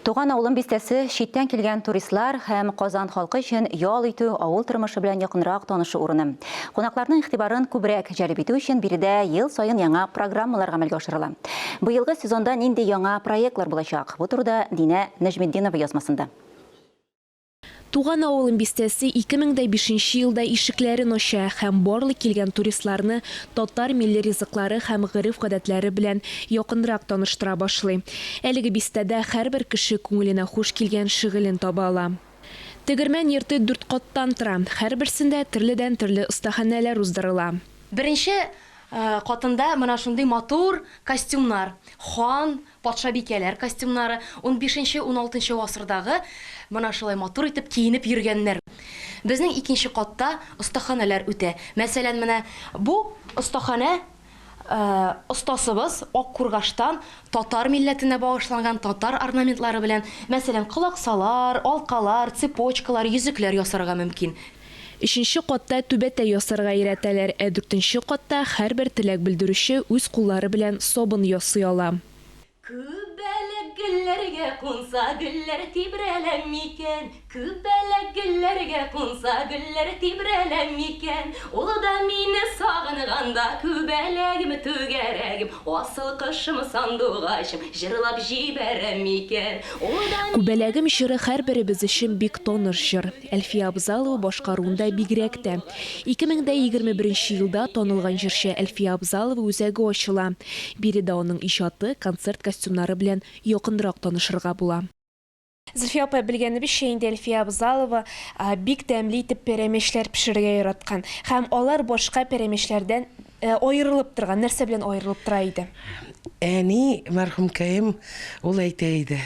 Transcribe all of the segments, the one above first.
Туган авылым бистәсе читтән килгән туристлар һәм Казан халкы өчен ял итү, авыл тормышы белән якынрак танышу урыны. Кунакларның игътибарын күбрәк җәлеп итү өчен биредә ел саен яңа программалар гамәлгә ашырыла. Быелгы сезонда нинди яңа проектлар булачак? Бу турыда Динә Нәҗметдинова язмасында. Туган авылым бистәсе 2005 нче елда ишекләрен ача һәм барлык килгән туристларны татар милли ризыклары һәм гореф-гадәтләре белән якынрак таныштыра башлый. Әлеге бистәдә һәрбер кеше күңеленә хуш килгән шөгылен таба ала. Тегермән йорты дүрт каттан тора, һәрберсендә төрледән-төрле остаханәләр уздырыла. Беренче катында менә шундый матур костюмнар, хан, патшабикәләр костюмнары, унбишенче, уналтынчы гасырдагы менә шулай матур итеп киенеп йөргәннәр. Безнең икенче катта остаханәләр үтә. Мәсәлән, менә бу остаханә остасыбыз ак кургаштан татар милләтенә багышланган татар орнаментлары белән, мәсәлән, колаксалар, алкалар, цепочкалар, йөзекләр ясарга мөмкин. Өченче катта түбәтәй ясарга өйрәтәләр, ә дүртенче катта һәрбер теләк белдерүче үз куллары белән сабын ясый ала. Күбәләк гөлләргә кунса, гөлләр тибрәлә микән? Күбәләк гөлләргә кунса, гөлләр тибрәлә микән? Ул да мине сагынганда, күбәләгем, түгәрәгем, асыл кошым, сандугачым, җырлап җибәрә микән? Ул да мине. Күбәләгем җыры һәрберебез өчен бик таныш җыр. Әлфия Абзалова башкаруында бигрәк тә. 2021 елда танылган җырчы Әлфия Абзалова үзәге ачыла. Биредә аның иҗаты, концерт костюмнары белән якынрак танышырга була. Зөлфия апа, белгәнебезчә инде Әлфия Абзалова бик тәмле итеп пәрәмәчләр пешерергә яраткан. Һәм алар башка пәрәмәчләрдән аерылып торган. Нәрсә белән аерылып тора иде? Әни, мәрхүмкәем, ул әйтә иде,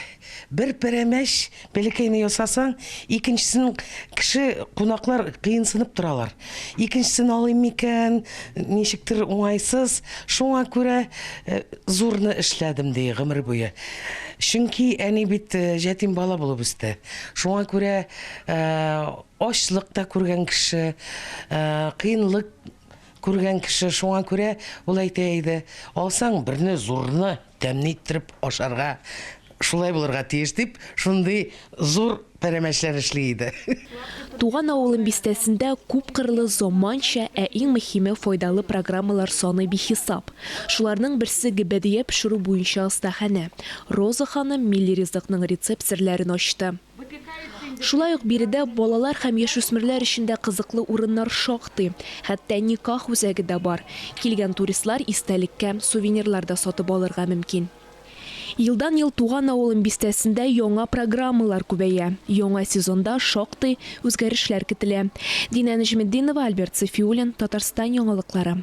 Бер пәрәмәч бәләкәйне ясасаң, икенчесен кеше, кунаклар кыенсынып торалар. Икенчесен алыйм микән, ничектер уңайсыз. Шуңа күрә э, зурны эшләдем, ди гомер буе. Чөнки әни бит э, җәтим бала булып үсте. Шуңа күрә э, ачлык та күргән кеше, кыенлык күргән кеше. Шуңа күрә ул әйтә иде, алсаң берне зурны Тәмле иттереп ашарга шулай булырга тиеш дип, шундый зур пәрәмәчләр эшли иде. Туган авылым бистәсендә күпкырлы заманча, ә иң мөһиме файдалы программалар саны бихисап. Шуларның берсе гөбәдия пешерү буенча остаханә. Роза ханым милли ризыкның рецепт серләрен ачты. Шулай ук биредә балалар һәм яшүсмерләр өчен дә кызыклы урыннар шактый. Хәтта никах үзәге дә бар. Килгән туристлар истәлеккә сувенирлар да сатып алырга мөмкин. Елдан-ел туган авылым бистәсендә яңа программалар күбәя. Яңа сезонда шактый үзгәрешләр көтелә. Динә Нәҗметдинова, Альберт Сафиуллин, Татарстан яңалыклары.